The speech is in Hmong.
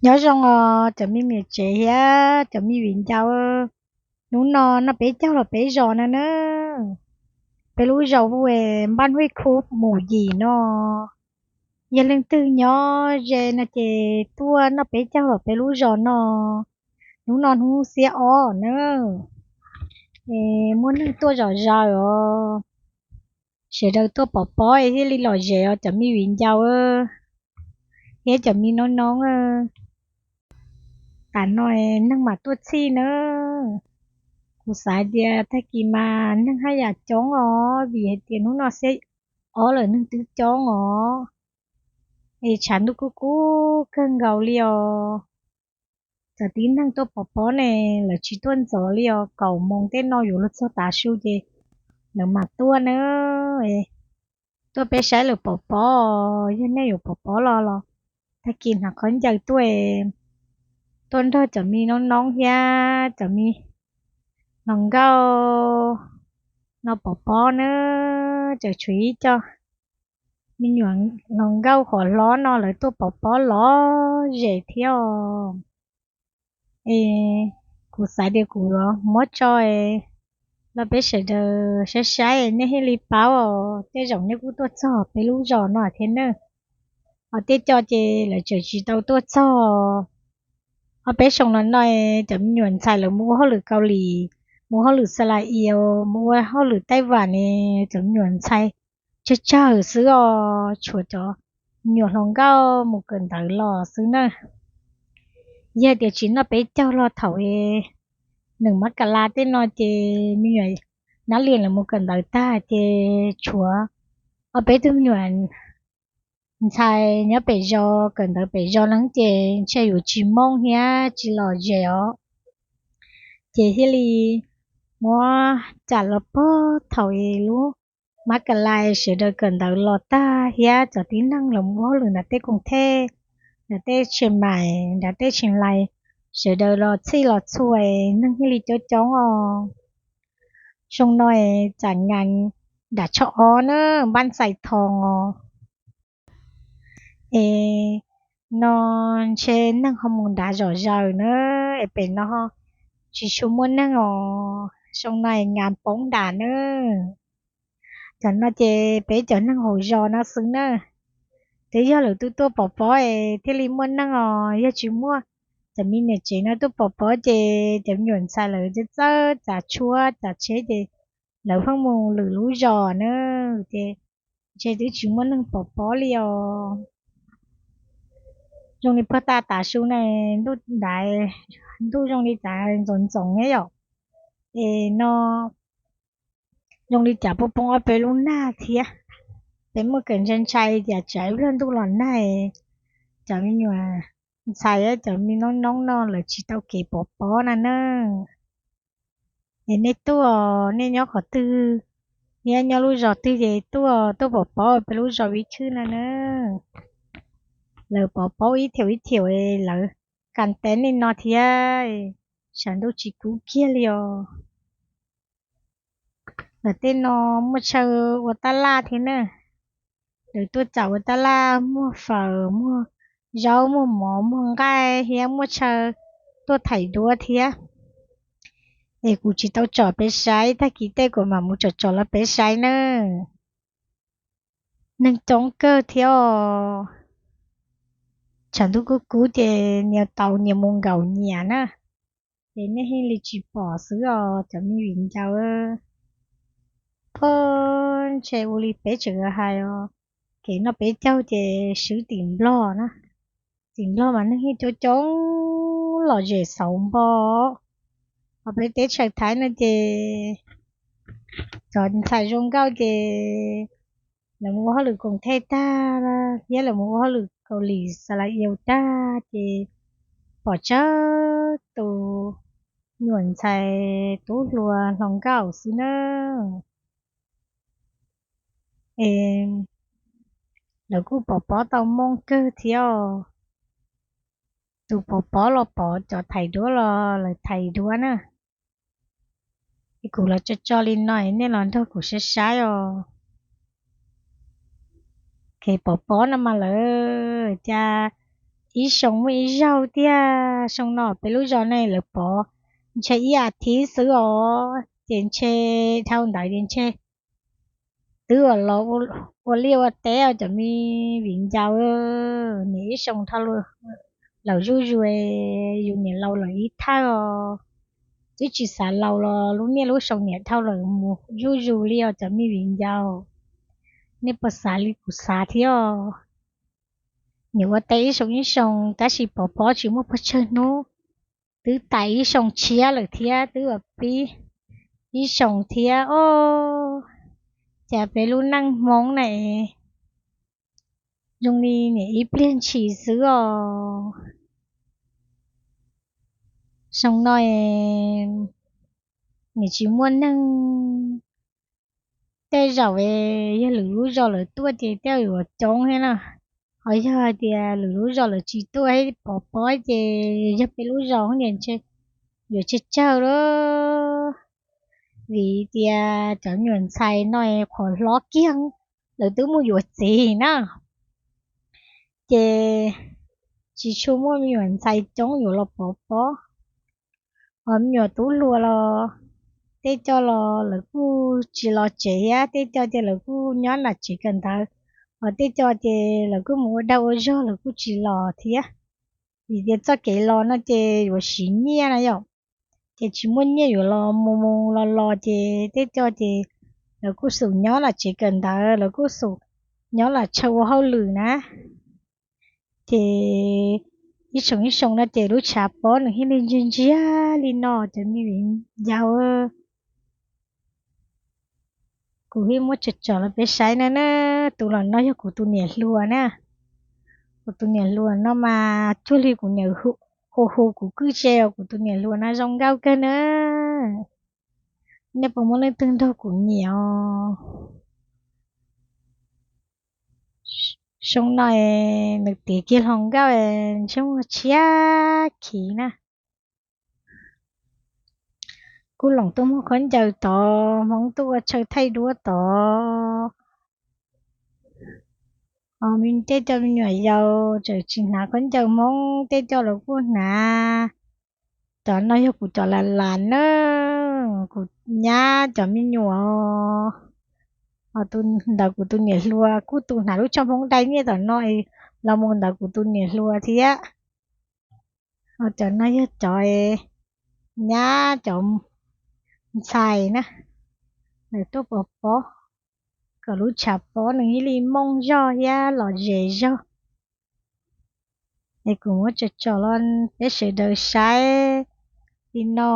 Nyob zoo os cov me niam tsev thiab cov me viv ncaus, hnub no noj peb caug los peb zos no na. Peb lub zos hu ua Npaj Nuj Khu Mus Yim no. Yog leej twg nyob ze no ces tuaj noj peb caug los peb lub zos no. Hnub no hnub xiab ob na, es muaj neeg tuaj zom zaws os. Sawv daws tuaj pov pob thiaj li lom zem os cov me viv ncaus thiab cov me noob noob. Tam no neeg mam tuaj txhij na. Kuv xav tias tag kis mas neeg haj yam coob os vim hais tias hnub no xiab ob lawm neeg twb coob os. Es tshav ntuj kub kub kawg nkaus li os. Cov tib neeg tuaj pov pob ne, lawv tsis tuaj ntxov li os, kaum moos tej no yuav luag txog tav su ces lawv mam tuaj na. Tuaj peb saib lawv pov pob, yog nej yuav pov pob los los tag kis hnav khaub ncaws tuaj, tuaj nrog cov me noob noob thiab cov me hluas nkauj no pov pob na. Tseem tshuav ib co me nyuam hluas nkauj qhuav hlob no lawv tuaj pov pob lom zem thiab os. Es kuv xav tias kuv muab tso los peb sawv daws saib saib nej thiaj li paub os. Tej zaum nej kuj tuaj txog peb lub zos no thiab na. Ho tej co ces lawv tseem tsis tau tuaj txog. Ob peb xyoo no no cov me nyuam ntxhais lawv mus ua hauj lwm Kaus Lim, mus hauj lwm Xa La Ias, mus ua hauj lwm Taij Vam ne, cov me nyuam ntxhais tsawg tsawg xwb os, tshuav cov me nyuam hluas nkauj mus kawm ntawv los xwb na. Yog tias tsis noj peb caug los thaum nees mab kas las tej no ces me nyuam Nab Lias lawv mus kawm ntawv tag ces tshuav ob peb tug me nyuam ntxhais nyob pem zos kawm ntawv pem zos no ces ntshe yuav tsis mob thiab tsis lom zem os. Ces thiaj li muab tsam los pog thaum es lub mab kas las sawv daws kawm ntawv los tag thiab cov tib neeg los mus ua hauj lwm nram tej koom thej, nram tej Tsheej Maim, nram tej Tsheej Lais, sawv daws los txhij los txhua es neeg thiaj li coob coob os. Xyoo no es tsam ngas nram tsho ob na, npab ntxais thoo os. Es no ntshe neeg ho mus nrad zom zaws na, es pem no tsis tshua muaj neeg os. Xyoo no es ngas poob nram na. Tam no ces peb cov neeg hauv zos no xwb na. Twb yog lawv tuaj tuaj pov pob es thiaj li muaj neeg os, yog tsis muaj cov me niam tsev no tuaj pov pob ces cov me nyuam ntxhais lawv txawj txawj tsav tshuab tsav tsheb ces lawv pheej mus lwm lub zos na, ces ntshe twb tsis muaj neeg pov pob li os. Zoo li puag ta tav su na, ntuj nrad, ntuj zoo li cas ntxoov ntxoov thiab yom. Es no zoo li cas poob poob ob peb lub nag thiab. Peb muaj kev ntshai ntshai tias tsam ib pliag ntuj los nag, cov me nyuam ntxhais cov me noob noob no lawv tsis tau kev pov pob na na. Es nej tuaj, nej nyob qhov twg thiab nyob lub zos twg ces tuaj, tuaj pov pob peb lub zos Vib Chwb no na. Lawv pov pob ib thiaum ib thiaum, lawv kas teb nej no thiab, tshav ntuj tsis kub kiag li os. Lawv tej no muaj chaw ua taj laj thiab na. Lawv tuaj tsam ua taj laj muag fawm, muag zaub, muag mov, muag nqaij thiab muaj chaw tuaj thaij duab thiab. Es kuv tsis tau tsom peb saib, tag kis tej kuv mam mus tsom tsom los peb saib nawb. Neeg coob kawg thiab os. Tshav ntuj kub kub ces nyias tau nyias mus nkaum nyias na. Ces nej thiaj li tsis pom xwb os cov me viv ncaus. Ntshe ua li peb tseem hais os, kev noj peb caug ces swb tim Nplog na. Tim Nplog mas neeg yeej coob coob lom zem xauv npo. Ho peb teb chaws Thaib no ces cov ntxhais zoo nkauj ces lawv mus ua hauj lwm koom thej tag thiab lawv mus ua hauj lwm Kaus Lim Xa La Ias tag ces pom tsawg tus nyuam ntxhais tub hluas hluas nkauj xwb na. Es lawv kuj pov pob tau moob kawg thiab os. Tus pov pob los pov, cov thais duab los lawv thais duab na. Es kuv los tso tso li no, nej los nrog kuv saib saib os. Kev pov pob no mas lawv cas ib xyoo muaj ib zaug tiag. Xyoo no peb lub zos ne lawv pov ntshe ib as thiv xwb os, ces ntshe dhau ntawd ces ntshe twb ua los ua liaj ua teb os cov me viv ncaus. Niam ib xyoo dhau lawm zuj zus, yus niam laus lawm ib thawj os. Twb tsis xav laus los lub niaj lub xyoo niam dhau lawm mus zuj zus li os cov me viv ncaus. Nej puas xav li kuv xav thiab os? Niam ua teb ib xyoo ib xyoo tab sis pov pob tsis muaj pes tsawg hnub, twb tas ib xyoo tshiab lawm thiab twb ua pib ib xyoo thiab os. Cas peb lub neej Hmoob na es zoo li niam ib pliag ntshis xwb os. Xyoo no es niam tsis muaj neeg. Tej zaum yog lwm lub zos lawv tuaj ces tej yuav coob thiab na. Ho yog hais tias lwm lub zos lawv tsis tuaj pov pob ces yog peb lub zos ces ntshe yuav tsawg tsawg lawm. Vim tias cov nyuam ntxhais no qhuav hlob kiag, lawv twb mus yuav txiv na, ces tsis tshua muaj me nyuam ntxhais coob yuav los pov pob. Ho me nyuam tub hluas los tej co los lawv kuj tsis los tsev thiab, tej co ces lawv kuj nyob nram tsev kawm ntawv, ho tej co ces lawv kuj mus ua dag ua zog lawv kuj tsis los thiab. Vim tias txoj kev los no ces yuav siv nyiaj na yom, ces tsis muaj nyiaj yuav los mus mus los los ces tej co ces lawv kuj xum nyob nram tsev kawm ntawv, lawv kuj xum nyob nram chaw ua hauj lwm na. Ces ib xyoo ib xyoo no ces lub tshav pob nws thiaj li ntsiag ntsiag li no cov me viv ncaus. Kuv thiaj muab tsom tsom los peb saib na na. Tus los no yog kuv tus niam hluas na. Kuv tus niam hluas no mas cuag li kuv niam hu hu kuv kwj tse os, kuv tus niam hluas no zoo nkauj kawg na. Nej puas muaj leej twg nrog kuv nyiam os? Xyoo no nws tiav kiag hluas nkauj ntsej muag tshiab khiv na. Kuj loos tuaj muag khaub ncaws tod, Hmoob tuaj ua chaw thaij duab tod. Tej co me nyuam yaus tseem tsis hnav khaub ncaws Hmoob, tej co lawv kuj hnav. Cov no yog kuv cov las las na, kuv nyab cov me nyuam. Ntawd kuv tus niam hluas kuj tus hnav lub tsho Hmoob dai nyiaj tom no los mus ntawd kuv tus niam hluas thiab. Ho cov no yog cov nyab cov ntxhais na, lawv tuaj pov pob kom lub tshav pob nws ib li mooj zog thiab los zes zog. Es kuv muab tsom tsom los peb sawv daws saib li no.